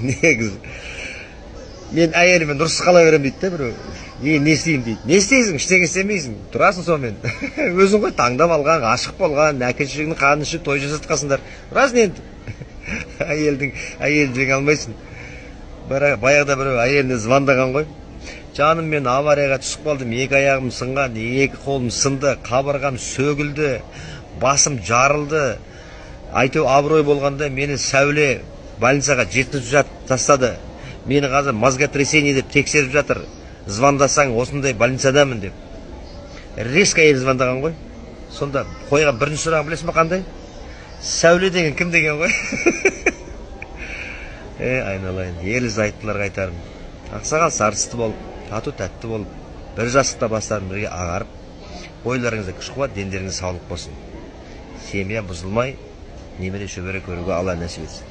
Негізі мен әйеліммен ұрысып қала беремін дейді да біреу. Не істеймін дейді. Не істейсің? Ештеңе істемейсің, тұрасың сонымен. Өзің ғой таңдап алған, ғашық болған, әке шешеңнің қанын ішіп той жасатқансыңдар. Тұрасың енді. Әйелін жеңе алмайсың. Баяғыда біреу әйеліне звондаған ғой. Жаным, мен аварияға түсіп қалдым, екі аяғым сынған, екі қолым сынды, қабырғам сөгілді, басым жарылды. Әйтеуір абырой болғанда мені Сәуле больницаға жеткізіп тастады. Мені қазір мозготрясение деп тексеріп жатыр. Звондасаң, осындай больницадамын деп. Резко әйел звондаған ғой. Сонда қойған бірінші сұрағын білесің ба қандай? Сәуле деген кім деген ғой. Айналайын, ерлі зайыптыларға айтарым. Ақсақал сарысты болып, тату тәтті болып, бір жастықта бастарын бірге ағарып, бойларыңызда күш қуат, дендеріңізде саулық болсын. Семья бұзылмай, немере шөбере көруге Алла нәсіп етсін.